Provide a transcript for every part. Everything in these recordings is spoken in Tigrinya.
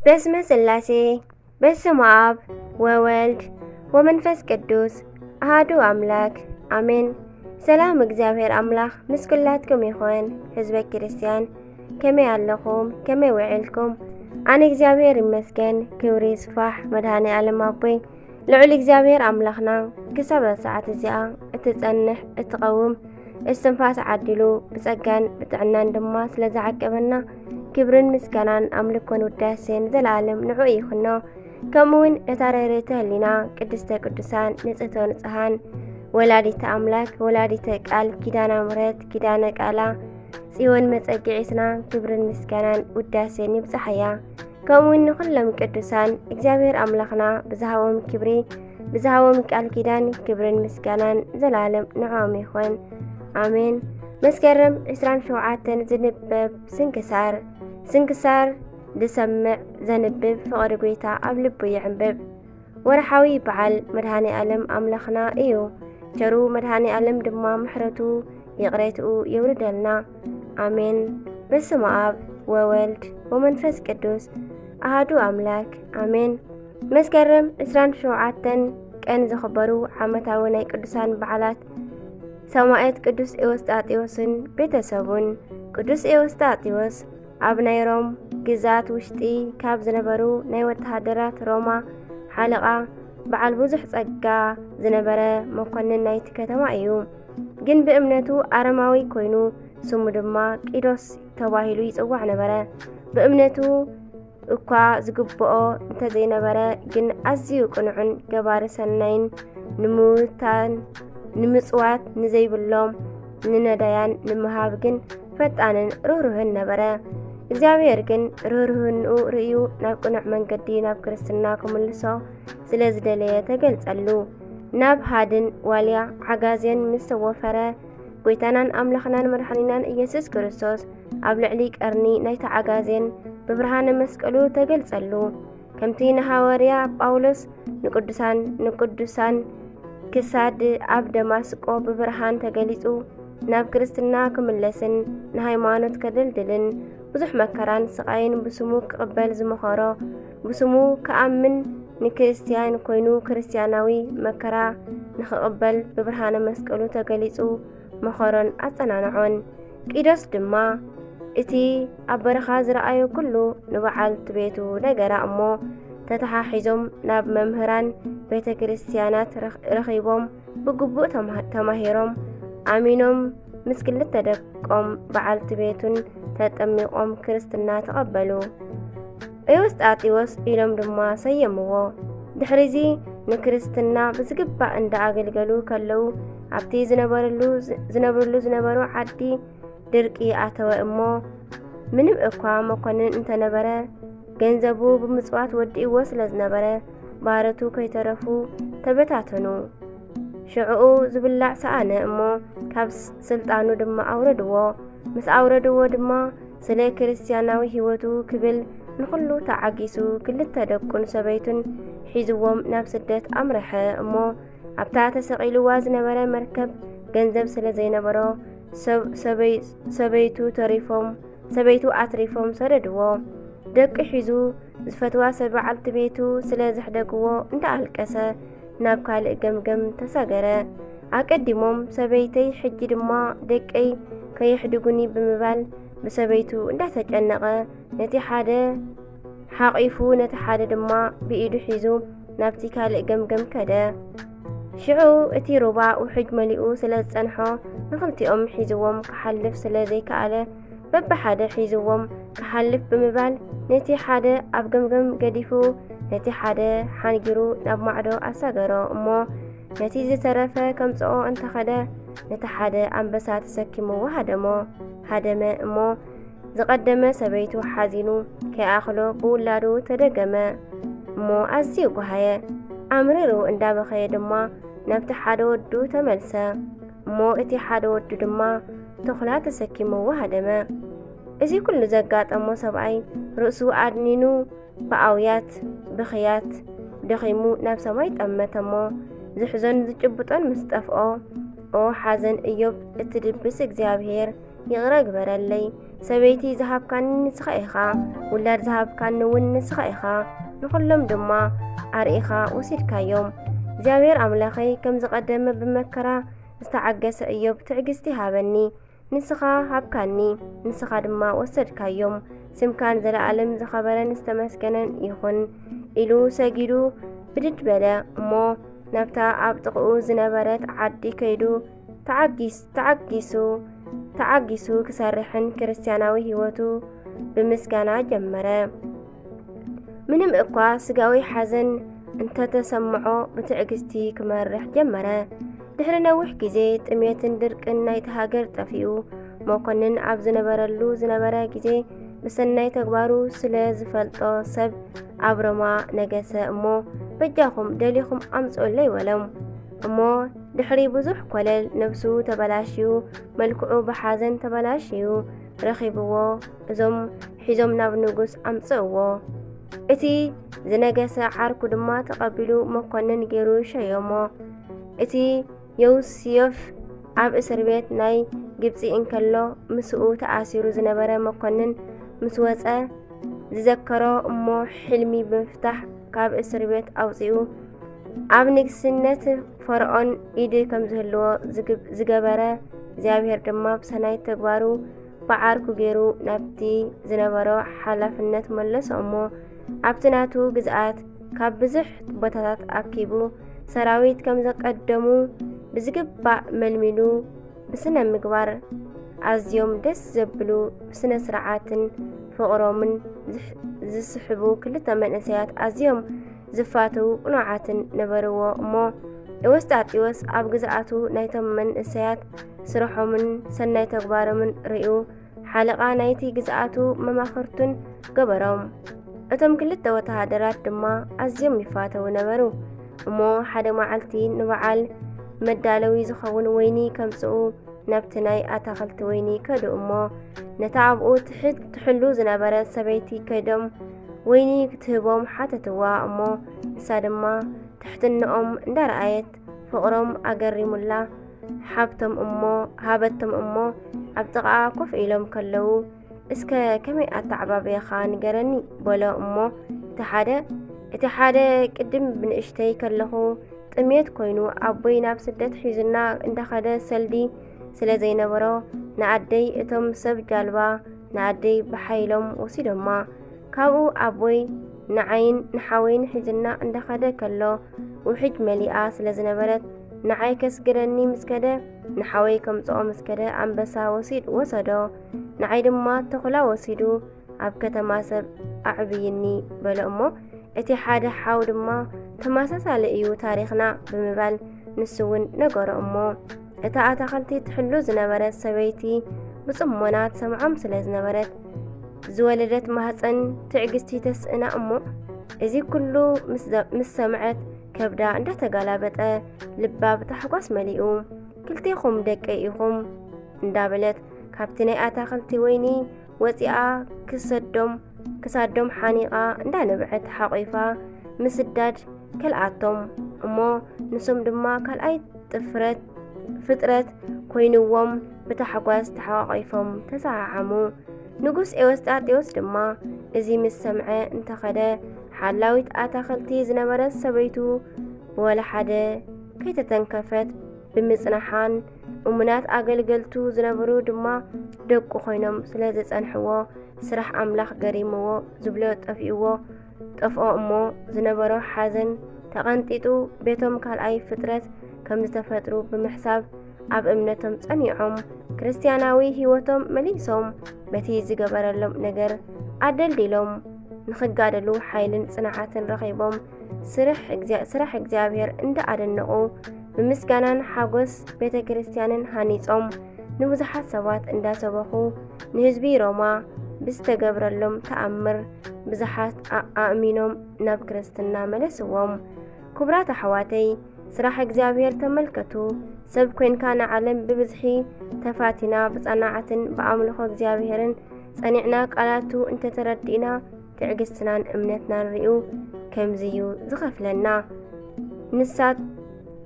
በስመ ስላሴ፣ በስመ ኣብ ወወልድ ወመንፈስ ቅዱስ ኣሃዱ ኣምላክ ኣሜን። ሰላም እግዚኣብሔር ኣምላክ ምስ ኩላትኩም ይኹን። ህዝበ ክርስትያን ከመይ ኣለኹም? ከመይ ውዒልኩም? ኣነ እግዚኣብሔር ይመስገን፣ ክብሪ ይስፋሕ መድኃኔ ዓለም ኣቦይ። ልዑል እግዚኣብሔር ኣምላኽና ክሳብ ሰዓት እዚኣ እትጸንሕ እትቐውም እስትንፋስ ዓዲሉ ብጸጋን ብጥዕናን ድማ ስለ ዝዓቀበና ክብርን ምስጋናን ኣምልኮን ውዳሴን ንዘለኣለም ንዕኡ ይኹኖ። ከምኡ እውን ነታ ርህርህቲ ህሊና ቅድስተ ቅዱሳን ንጽህተ ንጹሃን ወላዲተ ኣምላክ ወላዲተ ቃል ኪዳነ ምሕረት ኪዳነ ቃላ ጽዮን መጸግዒትና ክብርን ምስጋናን ውዳሴን ይብጽሓያ። ከምኡ እውን ንኹሎም ቅዱሳን እግዚኣብሔር ኣምላኽና ብዝሃቦም ክብሪ ብዝሃቦም ቃል ኪዳን ክብርን ምስጋናን ዘላለም ንዕኦም ይኹን። ኣሜን። መስከረም ዕስራን ሸውዓተን ዝንበብ ስንክሳር። ስንክሳር ዝሰምዕ ዘንብብ ፍቕሪ ጐይታ ኣብ ልቡ ይዕንብብ። ወርሓዊ በዓል መድኃኔ ዓለም ኣምላኽና እዩ። ቸሩ መድኃኔ ዓለም ድማ ምሕረቱ ይቕሬትኡ የውርደልና። ኣሜን። በስመ ኣብ ወወልድ ወመንፈስ ቅዱስ ኣሃዱ ኣምላክ ኣሜን። መስከረም ዕስራን ሸውዓተን ቀን ዝኽበሩ ዓመታዊ ናይ ቅዱሳን በዓላት ሰማዕት ቅዱስ ኤዎስጣቴዎስን ቤተሰቡን። ቅዱስ ኤዎስጣቴዎስ ኣብ ናይ ሮም ግዛት ውሽጢ ካብ ዝነበሩ ናይ ወተሃደራት ሮማ ሓለቓ በዓል ብዙሕ ጸጋ ዝነበረ መኮንን ናይቲ ከተማ እዩ። ግን ብእምነቱ ኣረማዊ ኮይኑ ስሙ ድማ ቂዶስ ተባሂሉ ይጽዋዕ ነበረ። ብእምነቱ እኳ ዝግብኦ እንተዘይነበረ ግን ኣዝዩ ቅኑዕን ገባሪ ሰናይን ንምውታን ንምጽዋት ንዘይብሎም ንነዳያን ንምሃብ ግን ፈጣንን ርህሩህን ነበረ። እግዚኣብሔር ግን ርህሩህንኡ ርእዩ ናብ ቅኑዕ መንገዲ ናብ ክርስትና ክምልሶ ስለ ዝደለየ ተገልጸሉ። ናብ ሃድን ዋልያ ዓጋዜን ምስ ተወፈረ ጐይታናን ኣምላኽናን መድሓኒናን ኢየሱስ ክርስቶስ ኣብ ልዕሊ ቀርኒ ናይቲ ዓጋዜን ብብርሃነ መስቀሉ ተገልጸሉ። ከምቲ ንሃዋርያ ጳውሎስ ንቅዱሳን ንቅዱሳን ክሳድ ኣብ ደማስቆ ብብርሃን ተገሊጹ ናብ ክርስትና ክምለስን ንሃይማኖት ከደልድልን ብዙሕ መከራን ስቓይን ብስሙ ክቕበል ዝመኸሮ ብስሙ ክኣምን ንክርስትያን ኮይኑ ክርስትያናዊ መከራ ንኽቕበል ብብርሃነ መስቀሉ ተገሊጹ መኸሮን ኣጸናንዖን። ቂዶስ ድማ እቲ ኣብ በረኻ ዝረኣዮ ኩሉ ንበዓልቲ ቤቱ ነገራ እሞ ተተሓሒዞም ናብ መምህራን ቤተ ክርስትያናት ረኺቦም ብግቡእ ተማሂሮም ኣሚኖም ምስ ክልተ ደቆም በዓልቲ ቤቱን ተጠሚቖም ክርስትና ተቐበሉ። ኤዎስጣቴዎስ ኢሎም ድማ ሰየምዎ። ድሕሪዚ ንክርስትና ብዝግባእ እንዳ ኣገልገሉ ከለዉ ኣብቲ ዝነብርሉ ዝነበሩ ዓዲ ድርቂ ኣተወ እሞ ምንም እኳ መኮንን እንተነበረ ገንዘቡ ብምጽዋት ወዲእዎ ስለ ዝነበረ ባረቱ ከይተረፉ ተበታተኑ። ሽዕኡ ዝብላዕ ሰኣነ እሞ ካብ ስልጣኑ ድማ ኣውረድዎ። ምስ ኣውረድዎ ድማ ስለ ክርስትያናዊ ሕይወቱ ክብል ንኹሉ ተዓጊሱ ክልተ ደቁን ሰበይቱን ሒዝዎም ናብ ስደት ኣምረሐ እሞ ኣብታ ተሰቒልዋ ዝነበረ መርከብ ገንዘብ ስለ ዘይነበሮ ሰበይቱ ተሪፎም ሰበይቱ ኣትሪፎም ሰደድዎ። ደቂ ሒዙ ዝፈትዋ ሰብ በዓልቲ ቤቱ ስለ ዘሕደግዎ እንዳኣልቀሰ ናብ ካልእ ገምገም ተሳገረ። ኣቀዲሞም ሰበይተይ ሕጂ ድማ ደቀይ ከየሕድጉኒ ብምባል ብሰበይቱ እንዳተጨነቐ ነቲ ሓደ ሓቒፉ ነቲ ሓደ ድማ ብኢዱ ሒዙ ናብቲ ካልእ ገምገም ከደ። ሽዑ እቲ ሩባ ውሕጅ መሊኡ ስለ ዝጸንሖ ንኽልቲኦም ሒዝዎም ክሓልፍ ስለ ዘይከኣለ በብሓደ ሒዝዎም ክሓልፍ ብምባል ነቲ ሓደ ኣብ ገምገም ገዲፉ ነቲ ሓደ ሓንጊሩ ናብ ማዕዶ ኣሳገሮ እሞ ነቲ ዝተረፈ ከምጽኦ እንተኸደ ነቲ ሓደ ኣንበሳ ተሰኪምዎ ሃደሞ ሃደመ እሞ ዝቐደመ ሰበይቱ ሓዚኑ ከይኣኽሎ ብውላዱ ተደገመ እሞ ኣዝዩ ጓሃየ። ኣምሪሩ እንዳበኸየ ድማ ናብቲ ሓደ ወዱ ተመልሰ እሞ እቲ ሓደ ወዱ ድማ ተኹላ ተሰኪምዎ ሃደመ። እዚ ኩሉ ዘጋጠሞ ሰብኣይ ርእሱ ኣድኒኑ ብኣውያት ብኽያት ደኺሙ ናብ ሰማይ ጠመተ እሞ ዝሕዞን ዝጭብጦን ምስ ጠፍኦ ኦ ሓዘን እዮብ እትድብስ እግዚኣብሔር ይቕረ ግበረለይ ሰበይቲ ዝሃብካኒ ንስኻ ኢኻ፣ ውላድ ዝሃብካኒ እውን ንስኻ ኢኻ፣ ንኹሎም ድማ ኣርኢኻ ወሲድካዮም። እግዚኣብሔር ኣምላኸይ ከም ዝቐደመ ብመከራ ዝተዓገሰ እዮብ ትዕግስቲ ሃበኒ። ንስኻ ሃብካኒ፣ ንስኻ ድማ ወሰድካዮም። ስምካ ንዘለኣለም ዝኸበረን ዝተመስገነን ይኹን ኢሉ ሰጊዱ ብድድ በለ። እሞ ናብታ ኣብ ጥቕኡ ዝነበረት ዓዲ ከይዱ ተዓጊስ-፣ ተዓጊሱ፣ ተዓጊሱ ክሰርሕን ክርስትያናዊ ህይወቱ ብምስጋና ጀመረ። ምንም እኳ ስጋዊ ሓዘን እንተተሰምዖ ብትዕግስቲ ክመርሕ ጀመረ። ድሕሪ ነዊሕ ግዜ ጥሜትን ድርቅን ናይቲ ሃገር ጠፊኡ። መኮንን ኣብ ዝነበረሉ ዝነበረ ግዜ ብሰናይ ተግባሩ ስለ ዝፈልጦ ሰብ ኣብ ሮማ ነገሰ እሞ በጃኹም ደሊኹም ኣምጽኡለይ በሎም። እሞ ድሕሪ ብዙሕ ኮለል ነብሱ ተበላሽዩ፣ መልክዑ ብሓዘን ተበላሽዩ ረኺብዎ። እዞም ሒዞም ናብ ንጉስ ኣምጽእዎ። እቲ ዝነገሰ ዓርኩ ድማ ተቐቢሉ መኮንን ገይሩ ሸየሞ። እቲ ዮስዮፍ ኣብ እስር ቤት ናይ ግብጺ እንከሎ ምስኡ ተኣሲሩ ዝነበረ መኮንን ምስ ወጸ ዝዘከሮ እሞ ሕልሚ ብምፍታሕ ካብ እስር ቤት ኣውጺኡ ኣብ ንግስነት ፈርዖን ኢድ ከም ዝህልዎ ዝግብ-፣ ዝገበረ እግዚኣብሔር ድማ ብሰናይ ተግባሩ ብዓርኩ ገይሩ ናብቲ ዝነበሮ ሓላፍነት መለሶ እሞ ኣብቲ ናቱ ግዝኣት ካብ ብዙሕ ቦታታት ኣኪቡ ሰራዊት ከም ዘቀደሙ ብዝግባእ መልሚሉ ብስነ ምግባር ኣዝዮም ደስ ዘብሉ ብስነ ስርዓትን ፍቕሮምን ዝሕ-፣ ዝስሕቡ ክልተ መንእሰያት ኣዝዮም ዝፋተዉ ቅኑዓትን ነበርዎ እሞ ኤዎስጣቴዎስ ኣብ ግዝኣቱ ናይቶም መንእሰያት ስርሖምን ሰናይ ተግባሮምን ርእዩ ሓለቓ ናይቲ ግዝኣቱ መማኽርቱን ገበሮም። እቶም ክልተ ወተሃደራት ድማ ኣዝዮም ይፋተዉ ነበሩ። እሞ ሓደ መዓልቲ ንበዓል መዳለዊ ዝኸውን ወይኒ ከምጽኡ ናብቲ ናይ ኣታኽልቲ ወይኒ ከዱ እሞ ነታ ኣብኡ ትሕት-፣ ትሕሉ ዝነበረት ሰበይቲ ከይዶም ወይኒ ክትህቦም ሓተትዋ እሞ ንሳ ድማ ትሕትንኦም እንዳረኣየት ፍቕሮም ኣገሪሙላ ሃብቶም እሞ፣ ሃበቶም እሞ ኣብ ጥቓኣ ኮፍ ኢሎም ከለዉ እስከ ከመይ ኣተዓባብያኻ ንገረኒ በሎ እሞ እቲ ሓደ፣ እቲ ሓደ ቅድም ብንእሽተይ ከለኹ ጥሜት ኮይኑ ኣቦይ ናብ ስደት ሒዙና እንዳኸደ ሰልዲ ስለ ዘይነበሮ ንኣደይ እቶም ሰብ ጃልባ ንኣደይ ብሓይሎም ወሲዶማ። ካብኡ ኣቦይ ንዓይን ንሓወይን ሒዝና እንዳኸደ ከሎ ውሕጅ መሊኣ ስለ ዝነበረት ንዓይ ከስግረኒ ምስ ከደ ንሓወይ ከምጽኦ ምስ ከደ ኣንበሳ ወሲድ ወሰዶ። ንዓይ ድማ ተኹላ ወሲዱ ኣብ ከተማ ሰብ ኣዕብይኒ በሎ እሞ እቲ ሓደ ሓው ድማ ተመሳሳሊ እዩ ታሪኽና ብምባል ንሱ እውን ነገሮ እሞ እታ ኣታኽልቲ ትሕሉ ዝነበረት ሰበይቲ ብጽሞና ትሰምዖም ስለ ዝነበረት ዝወለደት ማህፀን ትዕግስቲ ተስእና እሞ እዚ ኩሉ ምስ ዘ-፣ ምስ ሰምዐት ከብዳ እንዳተጋላበጠ ልባ ብታሕጓስ መሊኡ ክልቴኹም ደቀይ ኢኹም እንዳበለት ካብቲ ናይ ኣታኽልቲ ወይኒ ወፂኣ ክሰዶም ክሳዶም ሓኒቓ እንዳነብዐት ሓቒፋ ምስዳድ ከልኣቶም እሞ ንሶም ድማ ካልኣይ ጥፍረት ፍጥረት ኮይንዎም ብታሕጓስ ተሓቋቒፎም ተሰዓዓሙ። ንጉስ ኤዎስጣቴዎስ ድማ እዚ ምስ ሰምዐ እንተኸደ ሓላዊት ኣታኽልቲ ዝነበረት ሰበይቱ ወላ ሓደ ከይተተንከፈት ብምጽናሓን እሙናት ኣገልገልቱ ዝነበሩ ድማ ደቁ ኮይኖም ስለ ዝጸንሕዎ ስራሕ ኣምላኽ ገሪምዎ ዝብሎ ጠፊእዎ ጠፍኦ እሞ ዝነበሮ ሓዘን ተቐንጢጡ ቤቶም ካልኣይ ፍጥረት ከም ዝተፈጥሩ ብምሕሳብ ኣብ እምነቶም ጸኒዖም ክርስትያናዊ ህይወቶም መሊሶም በቲ ዝገበረሎም ነገር ኣደልዲሎም ንኽጋደሉ ሓይልን ጽንዓትን ረኺቦም ስራሕ እግዚኣብሔር እንዳኣደነቑ ብምስጋናን ሓጎስ ቤተ ክርስትያንን ሃኒጾም ንብዙሓት ሰባት እንዳሰበኹ ንህዝቢ ሮማ ብዝተገብረሎም ተኣምር ብዙሓት ኣእሚኖም ናብ ክርስትና መለስዎም። ክቡራት ኣሕዋተይ ስራሕ እግዚኣብሔር ተመልከቱ። ሰብ ኮይንካ ንዓለም ብብዝሒ ተፋቲና ብጸናዕትን ብኣምልኾ እግዚኣብሔርን ጸኒዕና ቃላቱ እንተተረዲእና ትዕግስትናን እምነትናን ርእዩ ከምዚዩ ዝኸፍለና። ንሳት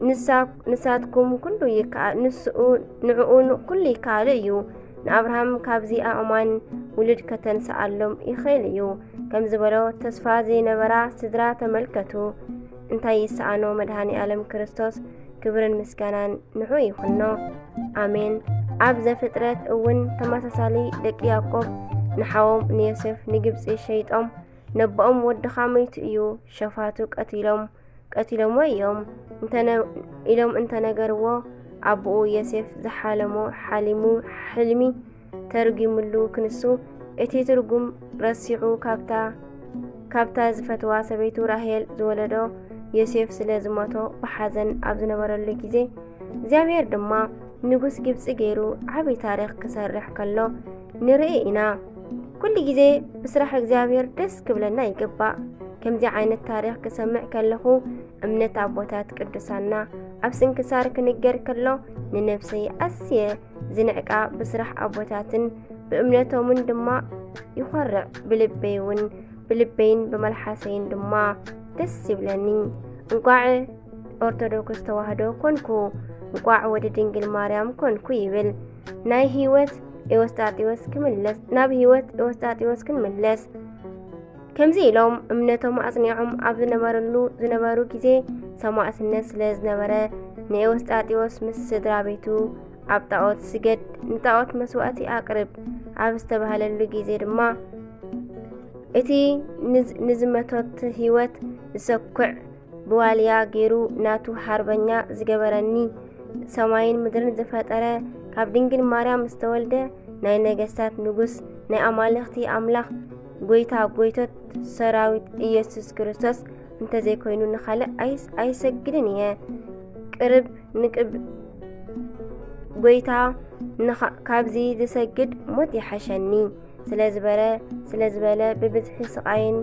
ንሳ ንሳትኩም ኩሉ ይከኣል ንስኡ ንዕኡ ኩሉ ይከኣሉ እዩ። ንኣብርሃም ካብዚ ኣእማን ውሉድ ከተንስኣሎም ይኽእል እዩ ከም ዝበሎ ተስፋ ዘይነበራ ስድራ ተመልከቱ። እንታይ ይሰኣኖ መድሃኒ ኣለም ክርስቶስ ክብርን ምስጋናን ንዑ ይኹኖ። ኣሜን። ኣብ ዘፍጥረት እውን ተመሳሳሊ ደቂ ያዕቆብ ንሓዎም ንዮሴፍ ንግብፂ ሸይጦም ነቦኦም ወድኻ መይቱ እዩ ሸፋቱ ቀቲሎም ቀቲሎሞ እዮም እንተነ- ኢሎም እንተነገርዎ ኣቦኡ ዮሴፍ ዝሓለሞ ሓሊሙ ሕልሚ ተርጒምሉ ክንሱ እቲ ትርጉም ረሲዑ ካብታ ካብታ ዝፈትዋ ሰበይቱ ራሄል ዝወለዶ ዮሴፍ ስለ ዝሞቶ ብሓዘን ኣብ ዝነበረሉ ግዜ እግዚኣብሔር ድማ ንጉስ ግብፂ ገይሩ ዓብዪ ታሪኽ ክሰርሕ ከሎ ንርኢ ኢና። ኩሉ ግዜ ብስራሕ እግዚኣብሔር ደስ ክብለና ይግባእ። ከምዚ ዓይነት ታሪኽ ክሰምዕ ከለኹ እምነት ኣቦታት ቅዱሳና ኣብ ስንክሳር ክንገር ከሎ ንነብሰይ ኣስየ ዝንዕቃ ብስራሕ ኣቦታትን ብእምነቶምን ድማ ይኾርዕ። ብልበይ እውን ብልበይን ብመልሓሰይን ድማ ደስ ይብለኒ። እንቋዕ ኦርቶዶክስ ተዋህዶ ኮንኩ፣ እንቋዕ ወዲ ድንግል ማርያም ኮንኩ ይብል። ናይ ህይወት ኤዎስጣጢዎስ ክምለስ ናብ ህይወት ኤዎስጣጢዎስ ክንምለስ ከምዚ ኢሎም እምነቶም ኣጽኒዖም ኣብ ዝነበረሉ ዝነበሩ ግዜ ሰማዕትነት ስለ ዝነበረ ንኤዎስጣጢዎስ ምስ ስድራ ቤቱ ኣብ ጣዖት ስገድ ንጣዖት መስዋእቲ ኣቅርብ ኣብ ዝተባህለሉ ግዜ ድማ እቲ ንዝ- ንዝመቶት ህይወት ዝሰኩዕ ብዋልያ ገይሩ ናቱ ሓርበኛ ዝገበረኒ ሰማይን ምድርን ዝፈጠረ ካብ ድንግል ማርያም ዝተወልደ ናይ ነገስታት ንጉስ ናይ ኣማልኽቲ ኣምላኽ ጎይታ ጎይቶት ሰራዊት ኢየሱስ ክርስቶስ እንተዘይኮይኑ ንኻልእ ኣይስ- ኣይሰግድን እየ። ቅርብ ንቅብ ጎይታ ንኻ- ካብዚ ዝሰግድ ሞት ይሓሸኒ ስለዝበረ ስለዝበለ ብብዝሒ ስቃይን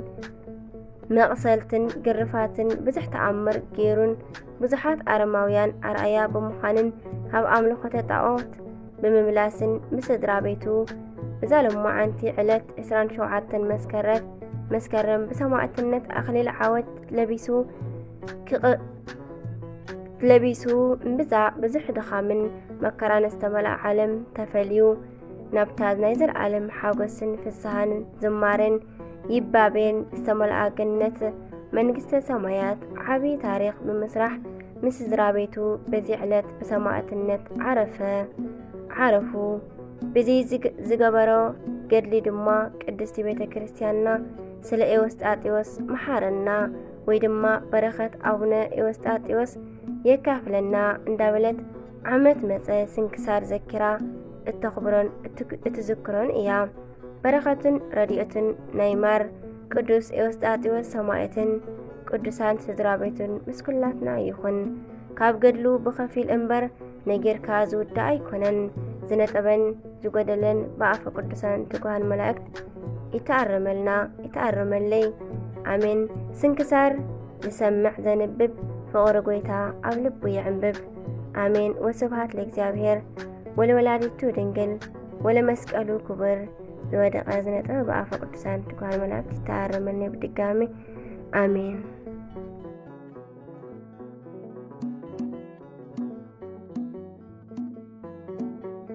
መቕሰልትን ግርፋትን ብዙሕ ተኣምር ገይሩን ብዙሓት ኣረማውያን ኣርኣያ ብምዃንን ካብ ኣምልኾተ ጣዖት ብምምላስን ምስ ስድራ ቤቱ እዛ ሎማዓንቲ ዕለት ዕስራን ሸውዓተን መስከረም መስከረም ብሰማዕትነት ኣኽሊል ዓወት ለቢሱ ክቕ- ለቢሱ እምብዛ ብዙሕ ድኻምን መከራን ዝተመልኣ ዓለም ተፈልዩ ናብታ ናይ ዘለዓለም ሓጎስን ፍስሃን ዝማሬን ይባቤን ዝተመልኣ ገነት መንግስተ ሰማያት ዓብዪ ታሪኽ ብምስራሕ ምስ ስድራ ቤቱ በዚ ዕለት ብሰማዕትነት ዓረፈ ዓረፉ። ብዚ ዝግ- ዝገበሮ ገድሊ ድማ ቅድስቲ ቤተ ክርስቲያንና ስለ ኤዎስጣጢዎስ መሓረና ወይ ድማ በረኸት ኣቡነ ኤዎስጣጢዎስ የካፍለና እንዳበለት ዓመት መጸ ስንክሳር ዘኪራ እተኽብሮን እትግ- እትዝክሮን እያ። በረኸትን ረድኤትን ናይ ማር ቅዱስ ኤዎስጣጢዎስ ሰማዕትን ቅዱሳን ስድራ ቤቱን ምስ ኩላትና ይኹን። ካብ ገድሉ ብኸፊል እምበር ነጊርካ ዝውዳእ ኣይኮነን። ዝነጠበን ዝጎደለን ብኣፈ ቅዱሳን ትጉሃን መላእክት ይተኣረመልና ይተኣረመለይ። ኣሜን። ስንክሳር ዝሰምዕ ዘንብብ ፍቕሪ ጎይታ ኣብ ልቡ ይዕንብብ። ኣሜን። ወስብሃት ለእግዚኣብሔር ወለወላዲቱ ድንግል ወለመስቀሉ ክቡር። ዝወደቐ ዝነጠበ ብኣፈ ቅዱሳን ትጉሃን መላእክት ይተኣረመለይ ብድጋሚ። ኣሜን።